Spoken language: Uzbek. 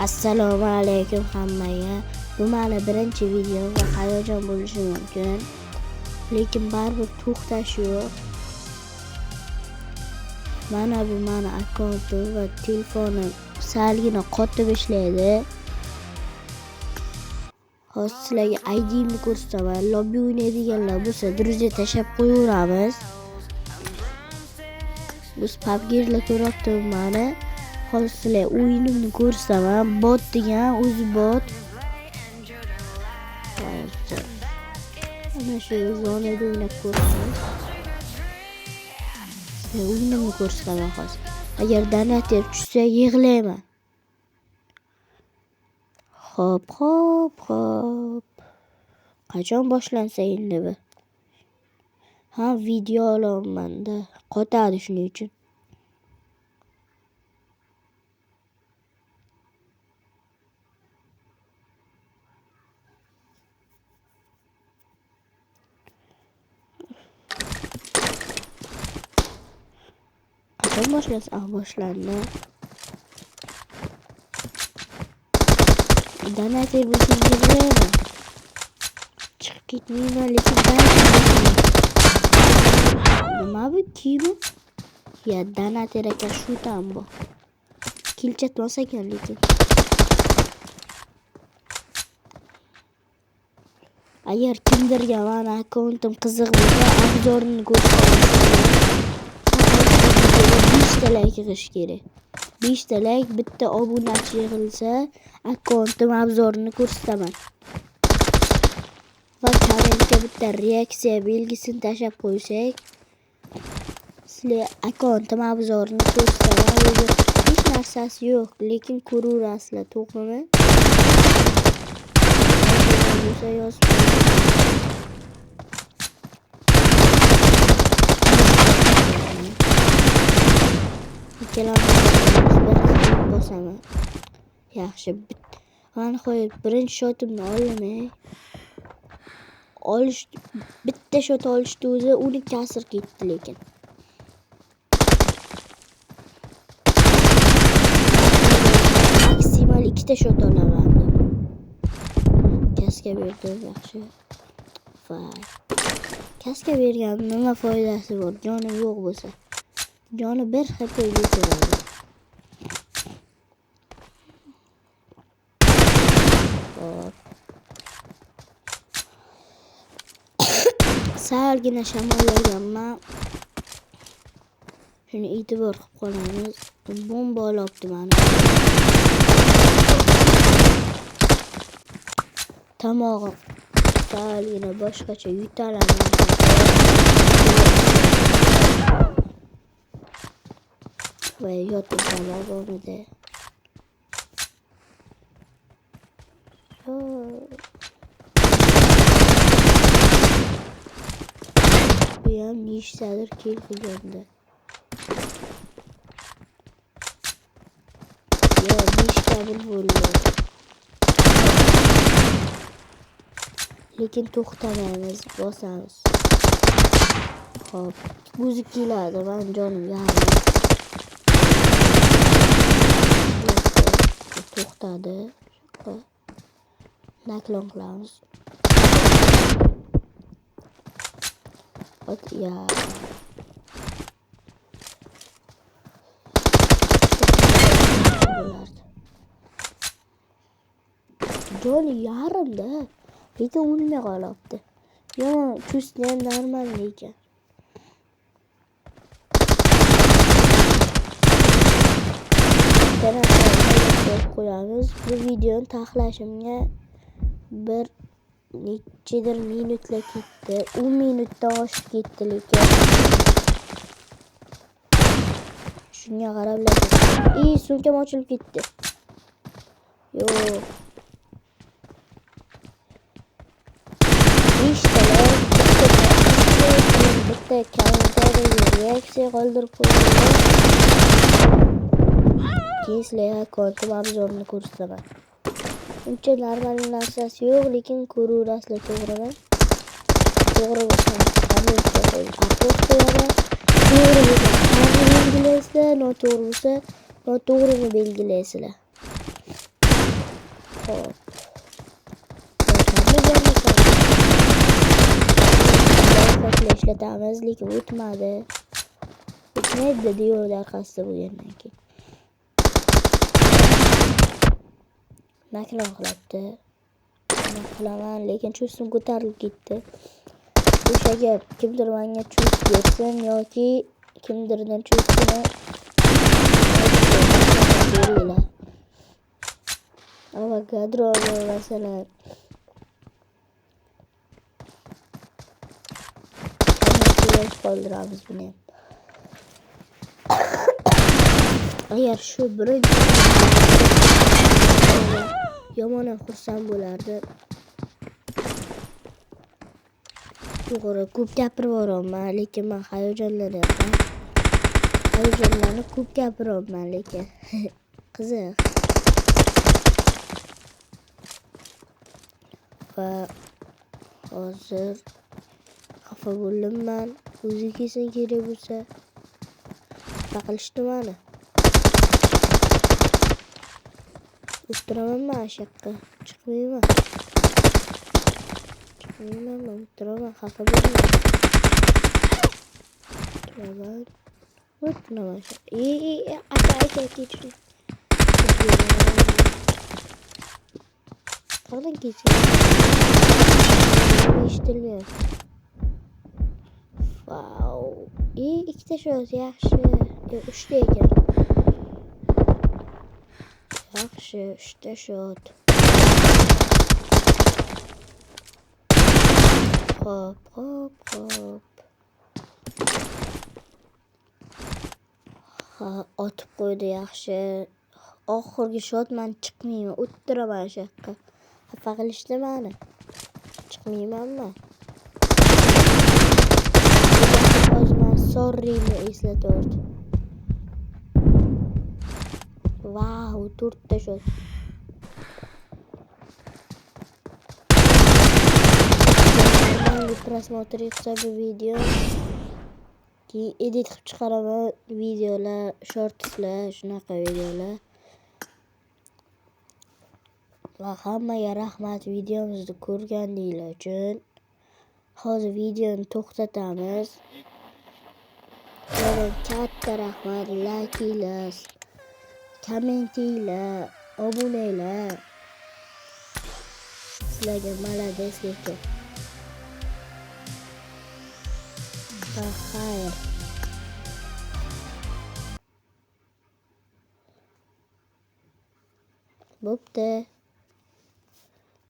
Assalomu alaykum hammaga. Bu mani birinchi videom va hayajon bo'lishi mumkin. Lekin baribir to'xtash yo'q. Mana bu mani akkauntim va telefonim salgina qotib ishlaydi. Hozir sizlarga ID'imni ko'rsataman. Lobby o'ynaydiganlar bo'lsa, друзья tashlab qo'yaveramiz. Biz PUBG'lar ko'ryapti mani. Hozir sizlarga o'yinimni ko'rsataman. Bot degan o'zi bot. Hozir ana shu zonada o'ynab ko'ramiz. Sizlarga o'yinimni ko'rsataman hozir. Agar donater tushsa yig'layman. Hop, hop, hop. Qachon boshlansa endi bu? Ha, video olyapman-da. Qotadi shuning uchun. Qachon boshlansa? Ah, boshlandi. Donater bo'lsa yig'layman. Chiqib ketmayman, lekin donater. Nima bu kiyimi? Ya donater ekan, shu tam bu. Kelchatmas ekan lekin. Agar kimdirga mani akkauntim qiziq bo'lsa, obzorini ko'rsataman. 5 ta like yig'ish kerak. 5 ta like, bitta obunachi yig'ilsa, akkauntim obzorini ko'rsataman. Va kommentga bitta reaksiya belgisini tashlab qo'ysak, sizlar akkauntim obzorini ko'rsataman. O'zi hech narsasi yo'q, lekin ko'raverasizlar, to'g'rimi? Bo'lsa yozib qo'ying. Ikkalamiz bir bosaman. Yaxshi. Va nihoyat birinchi shotimni oldim. Olish bitta shot olishdi o'zi 12 asr ketdi lekin. Maksimal 2 ta shot olaman. Kaska berdim, yaxshi. Voy. Kaska bergan nima foydasi bor? Joni yo'q bo'lsa. Joni bir HP becheradi. Hop. Salgina shamollaganman. Shuni e'tibor qilib qolamiz. Bomba olyapti mani. Tomog'im salgina boshqacha yutalaman. Va yotib tomog'imda. Bu ham nechtadir kel qilganda. Yo, 5 ta 1 bo'ldi. Lekin to'xtamaymiz, bosamiz. Hop, o'zi keladi, men jonim yarim. To'xtadi. Naklon qilamiz. Ot ya. Bo'lardi. Joni yarimda. Lekin o'lmay qolyapti. Yomon chustni ham normal ekan. Qo'yamiz. Bu videoni taxlashimga bir nechadir minutlar ketdi. 10 minutdan oshib ketdi lekin. Shunga qarab lekin. Sumkam ochilib ketdi. Yo'q. 5 ta like, bitta kommentariy reaksiya qoldirib qo'yinglar. Keyin sizlarga akkauntim obzorini ko'rsataman. Uncha normal narsasi yo'q, lekin ko'raverasizlar, to'g'rimi? To'g'ri bo'lsa, kommentga qo'ying, upload qo'yaman. To'g'ri bo'lsa, to'g'ri belgilaysizlar, noto'g'ri bo'lsa, noto'g'rini belgilaysizlar. Xo'p. Bormi, bormi? Ishlatamiz, lekin o'tmadi. O'tmaydi dedi yo'l orqasida bo'lgandan keyin. Naklon qilibdi. Nima qilaman, lekin chustim ko'tarilib ketdi. O'sha gap, kimdir menga chust bersin yoki kimdirdan chustini beringlar. Avogadroni masalan. Qoldiramiz buni ham. Agar shu birinchi yomon ham xursand bo'lardi. To'g'ri, ko'p gapirib yuboryapman, lekin men hayajonlanyapman. Hayajonlanib ko'p gapiryapman lekin. Qiziq. Va hozir xafa bo'ldim man. O'zi kelsin kerak bo'lsa. Xafa qilishdi mani. O'tiraman man shu yoqqa. Chiqmayman. Chiqmayman man, o'tiraman, xafa bo'lmayman. O'tiraman. O'tiraman shu. Aka, aka, kechiring. Qayerdan kechiring? Eshitilmayapti. Vau. Ikkita shot yaxshi. Uchta ekan. Yaxshi, uchta shot. Hop, hop, hop. Ha, otib qo'ydi yaxshi. Oxirgi shot men chiqmayman, o'ttiraman shu yoqqa. Xafa qilishdi meni. Chiqmayman men. Hozir men sorryni eslatordi. Vau, to'rtta shot. Просмотр yig'sa bu video. Keyin edit qilib chiqaraman videolar, shortslar, shunaqa videolar. Va hammaga rahmat videomizni ko'rganinglar uchun. Hozir videoni to'xtatamiz. Yana katta rahmat laykinglar, kommentinglar, obunalar. Sizlarga malades lekin. Va xayr. Bo'pti.